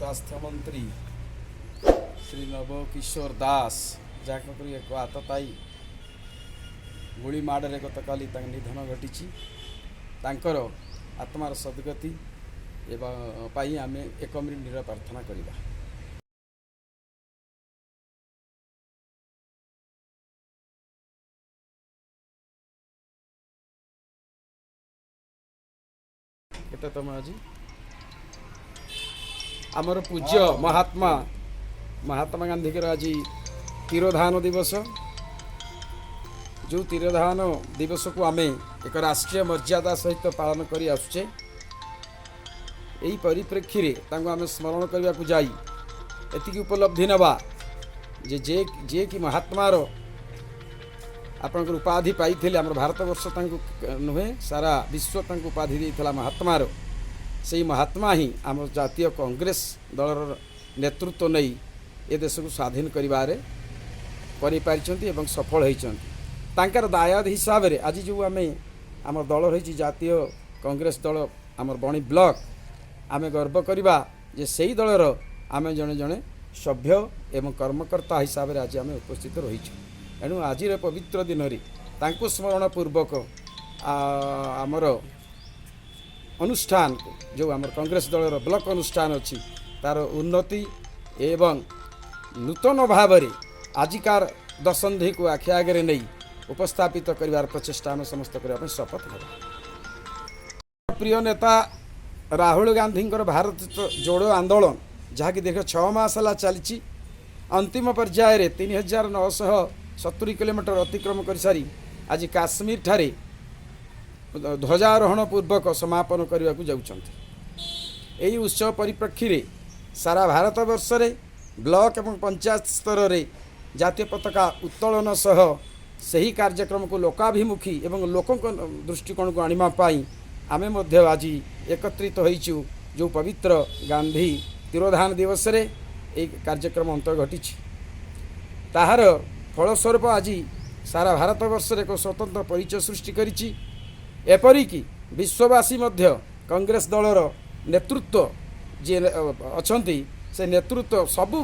ସ୍ୱାସ୍ଥ୍ୟମନ୍ତ୍ରୀ ଶ୍ରୀ ନବ କିଶୋର ଦାସ, ଯାହାଙ୍କର ଏକ ଆତତାୟୀ ଗୁଳି ମାଡ଼ରେ ଗତକାଲି ତାଙ୍କ ନିଧନ ଘଟିଛି, ତାଙ୍କର ଆତ୍ମାର ସଦ୍ଗତି ଏବଂ ପାଇଁ ଆମେ ଏକ ମିନିଟ୍ ନୀରବ ପ୍ରାର୍ଥନା କରିବା। କେତେ ତମ ଆଜି ଆମର ପୂଜ୍ୟ ମହାତ୍ମା ଗାନ୍ଧୀଙ୍କର ଆଜି ତିରୋଧାନ ଦିବସ। ଯେଉଁ ତିରୋଧାନ ଦିବସକୁ ଆମେ ଏକ ରାଷ୍ଟ୍ରୀୟ ମର୍ଯ୍ୟାଦା ସହିତ ପାଳନ କରି ଆସୁଛେ, ଏହି ପରିପ୍ରେକ୍ଷୀରେ ତାଙ୍କୁ ଆମେ ସ୍ମରଣ କରିବାକୁ ଯାଇ ଏତିକି ଉପଲବ୍ଧି ନେବା ଯେ ଯିଏକି ମହାତ୍ମାର ଆପଣଙ୍କର ଉପାଧି ପାଇଥିଲେ, ଆମର ଭାରତବର୍ଷ ତାଙ୍କୁ ନୁହେଁ, ସାରା ବିଶ୍ୱ ତାଙ୍କୁ ଉପାଧି ଦେଇଥିଲା ମହାତ୍ମାର, ସେଇ ମହାତ୍ମା ହିଁ ଆମ ଜାତୀୟ କଂଗ୍ରେସ ଦଳର ନେତୃତ୍ୱ ନେଇ ଏ ଦେଶକୁ ସ୍ୱାଧୀନ କରିବାରେ କରିପାରିଛନ୍ତି ଏବଂ ସଫଳ ହୋଇଛନ୍ତି। ତାଙ୍କର ଦାୟାଦ ହିସାବରେ ଆଜି ଯେଉଁ ଆମେ ଆମ ଦଳ ରହିଛି ଜାତୀୟ କଂଗ୍ରେସ ଦଳ, ଆମର ବଣି ବ୍ଲକ, ଆମେ ଗର୍ବ କରିବା ଯେ ସେଇ ଦଳର ଆମେ ଜଣେ ଜଣେ ସଭ୍ୟ ଏବଂ କର୍ମକର୍ତ୍ତା ହିସାବରେ ଆଜି ଆମେ ଉପସ୍ଥିତ ରହିଛୁ। ଏଣୁ ଆଜିର ପବିତ୍ର ଦିନରେ ତାଙ୍କୁ ସ୍ମରଣ ପୂର୍ବକ ଆମର ଅନୁଷ୍ଠାନକୁ, ଯେଉଁ ଆମର କଂଗ୍ରେସ ଦଳର ବ୍ଲକ ଅନୁଷ୍ଠାନ ଅଛି, ତା'ର ଉନ୍ନତି ଏବଂ ନୂତନ ଭାବରେ ଆଜିକାର ଦଶନ୍ଧିକୁ ଆଖି ଆଗରେ ନେଇ ଉପସ୍ଥାପିତ କରିବାର ପ୍ରଚେଷ୍ଟା ଆମେ ସମସ୍ତେ କରିବା ପାଇଁ ଶପଥ ନେବା। ପ୍ରିୟ ନେତା ରାହୁଲ ଗାନ୍ଧୀଙ୍କର ଭାରତ ଯୋଡ଼ୋ ଆନ୍ଦୋଳନ, ଯାହାକି ଦୀର୍ଘ 6 ମାସ ହେଲା ଚାଲିଛି, ଅନ୍ତିମ ପର୍ଯ୍ୟାୟରେ 3970 କିଲୋମିଟର ଅତିକ୍ରମ କରିସାରି ଆଜି କାଶ୍ମୀରଠାରେ ଧ୍ୱଜାରୋହଣ ପୂର୍ବକ ସମାପନ କରିବାକୁ ଯାଉଛନ୍ତି। ଏହି ଉତ୍ସବ ପରିପ୍ରେକ୍ଷୀରେ ସାରା ଭାରତବର୍ଷରେ ବ୍ଲକ ଏବଂ ପଞ୍ଚାୟତ ସ୍ତରରେ ଜାତୀୟ ପତାକା ଉତ୍ତୋଳନ ସହ ସେହି କାର୍ଯ୍ୟକ୍ରମକୁ ଲୋକାଭିମୁଖୀ ଏବଂ ଲୋକଙ୍କ ଦୃଷ୍ଟିକୋଣକୁ ଆଣିବା ପାଇଁ ଆମେ ମଧ୍ୟ ଆଜି ଏକତ୍ରିତ ହୋଇଛୁ। ଯେଉଁ ପବିତ୍ର ଗାନ୍ଧୀ ତିରୋଧାନ ଦିବସରେ ଏହି କାର୍ଯ୍ୟକ୍ରମ ଅନ୍ତ ଘଟିଛି, ତାହାର ଫଳସ୍ୱରୂପ ଆଜି ସାରା ଭାରତବର୍ଷରେ ଏକ ସ୍ୱତନ୍ତ୍ର ପରିଚୟ ସୃଷ୍ଟି କରିଛି। ଏପରିକି ବିଶ୍ୱବାସୀ ମଧ୍ୟ କଂଗ୍ରେସ ଦଳର ନେତୃତ୍ୱ ଯିଏ ଅଛନ୍ତି, ସେ ନେତୃତ୍ୱ ସବୁ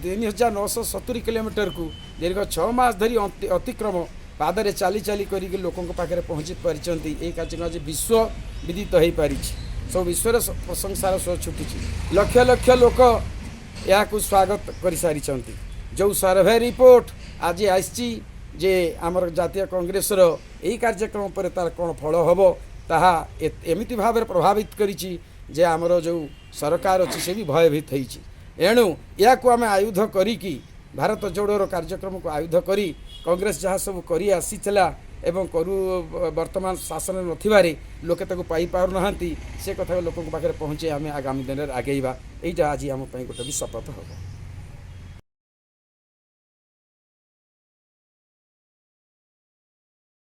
3970 କିଲୋମିଟରକୁ ଦୀର୍ଘ 6 ମାସ ଧରି ଅତିକ୍ରମ ପାଦରେ ଚାଲି ଚାଲି କରିକି ଲୋକଙ୍କ ପାଖରେ ପହଞ୍ଚି ପାରିଛନ୍ତି। ଏହି କାର୍ଯ୍ୟକ୍ରମ ଆଜି ବିଶ୍ୱ ବିଦିତ ହୋଇପାରିଛି, ସବୁ ବିଶ୍ୱରେ ପ୍ରଶଂସାର ସୁଅ ଛୁଟିଛି। ଲକ୍ଷ ଲକ୍ଷ ଲୋକ ଏହାକୁ ସ୍ୱାଗତ କରିସାରିଛନ୍ତି। ଯେଉଁ ସର୍ଭେ ରିପୋର୍ଟ ଆଜି ଆସିଛି ଯେ ଆମର ଜାତୀୟ କଂଗ୍ରେସର ଏହି କାର୍ଯ୍ୟକ୍ରମ ପରେ ତାର କ'ଣ ଫଳ ହେବ, ତାହା ଏମିତି ଭାବରେ ପ୍ରଭାବିତ କରିଛି ଯେ ଆମର ଯେଉଁ ସରକାର ଅଛି ସେ ବି ଭୟଭୀତ ହେଇଛି। ଏଣୁ ଏହାକୁ ଆମେ ଆୟୁଧ କରିକି, ଭାରତ ଯୋଡ଼ୋର କାର୍ଯ୍ୟକ୍ରମକୁ ଆୟୁଧ କରି, କଂଗ୍ରେସ ଯାହା ସବୁ କରି ଆସିଥିଲା ଏବଂ କରୁ, ବର୍ତ୍ତମାନ ଶାସନରେ ନଥିବାରେ ଲୋକେ ତାକୁ ପାଇପାରୁନାହାନ୍ତି, ସେ କଥାକୁ ଲୋକଙ୍କ ପାଖରେ ପହଞ୍ଚାଇ ଆମେ ଆଗାମୀ ଦିନରେ ଆଗେଇବା। ଏଇଟା ଆଜି ଆମ ପାଇଁ ଗୋଟେ ବି ଶପଥ ହେବ।